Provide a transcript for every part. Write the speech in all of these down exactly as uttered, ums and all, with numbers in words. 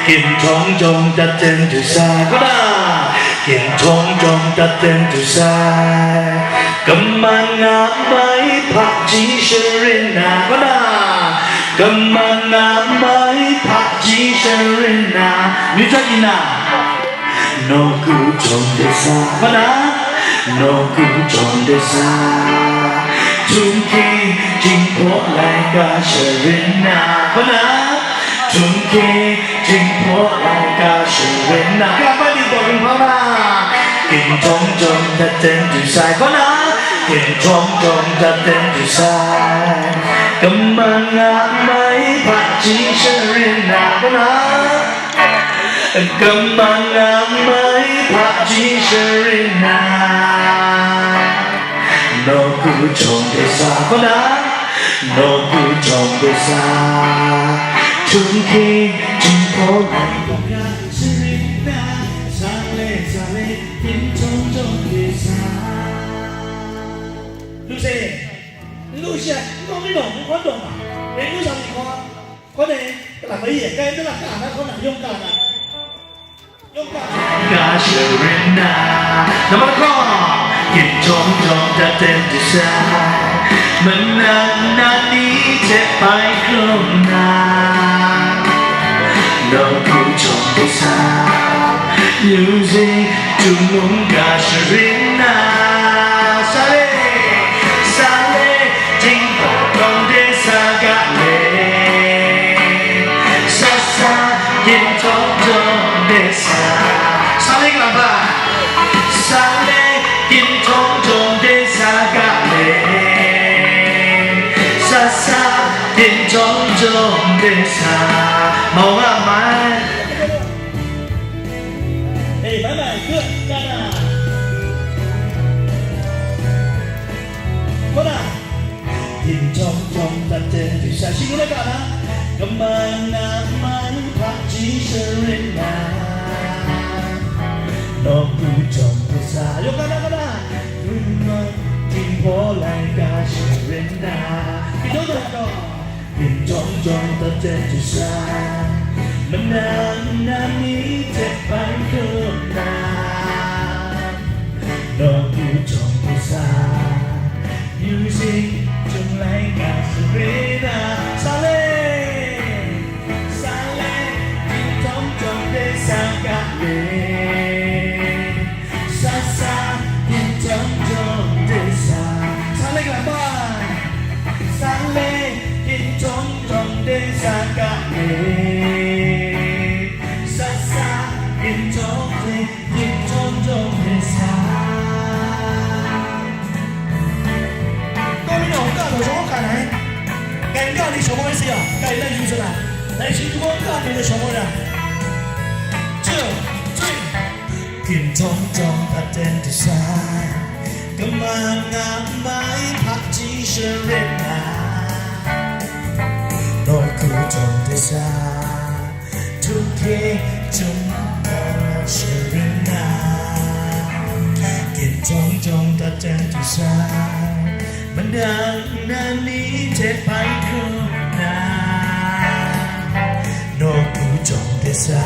Ginhtawng jawng dat ten du sai, kaw na? Ginhtawng jawng dat ten du sai. Kaman nga mai hpaji sharin na, kaw na? Kaman nga mai hpaji sharin na. Myit dat yin na? Nawku jawng de sa, kaw na? Nawku jawng de sa. Htum hkying, Jinghpaw laika sharin na, kaw na? Htum hkying, Jinghpaw laika sharin na. Ga bai ni gaw ringhpang na. Ginhtawng jawng dat ten du sai, kaw na? Ginhtawng jawng dat ten du sai. Kaman nga mai hpaji sharin na, kaw na? Kaman nga mai hpaji sharin na. Nawku jawng de sa, kaw na? Nawku jawng de sa. Htum hkying, Jinghpaw laika sharin na. Sa le, sa le, ginhtawng jawng de sa. Lu sai, lu sai, lu mi nawng, lu kwan dawng ma. Rai lu sa mi kwan. Kwan e, kala bai ye, kai mi la ka na, kwan na, yawng ka na. Yawng ka na. Ga sharin na. Namar gaw, ginhtawng jawng dat ten du sai. Manang na ni hte bai hkrum na. Nawku jawng de sa. Music, Tum mung ga sharin na. Sa le, sa le, Jinghpaw jawng de sa ga le. Sa sa, Ginhtawng jawng de sa. Sa le, kalang bai. Sa le, Ginhtawng jawng de sa ga le. Sa sa, Ginhtawng jawng de sa. Mau nga mai. Hey, bye bye, good, ka na. Kaw na. Ginhtawng jawng dat ten du sai, shi ngu na ka na. Kaman nga mai hpaji sharin na. Nawku jawng de sa, yawng ka na, ka na. Kaman Jinghpaw laika sharin na. Ginhtawng jawng, Ginhtawng jawng dat ten du sai. Manang na ni hte bai hkrum na. Nawku jawng de sa. Music, Tum laika sharin na. Sa le, sa le, Ginhtawng jawng de sa ga le. Sa sa, Ginhtawng jawng de sa. Sa le, kalang bai. Sa le, Ginhtawng jawng de sa ga le. Sa sa, Ginhtawng de, Ginhtawng jawng de sa. Kaw mi nawng, hkungga taw shawng hkungga nai. Kai hkungga ni shawng ai si a, kai na yu sa na. Dai shi hkungga ni na shawng ai na. Two, three. Ginhtawng jawng dat ten du sai. Kaman nga mai hpaji sharin na. Nawku jawng de sa. Htum hkying, Tum mung ga sharin na. Ginhtawng jawng dat ten du sai. Manang na ni hte bai hkrum na. Nawku jawng de sa.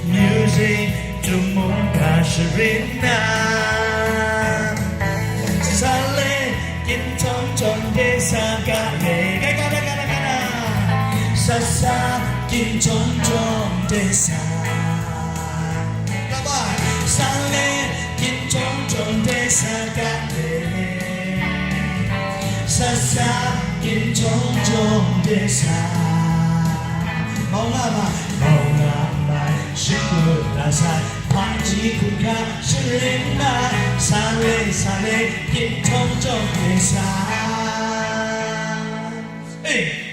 Music, Tum mung ga sharin na. Sa le, Ginhtawng jawng de sa ga le. Kai, kai, kai, kai, kai, kai. Sa sa, Ginhtawng jawng de sa. Kaw bai. Sa le, Ginhtawng jawng de sa ga le. Sa sa, Ginhtawng jawng de sa. Mau nga ma, mau nga ma, shakut la sai, hpaji hkungga sharin na, sa le, sa le, Ginhtawng jawng de sa. Hey!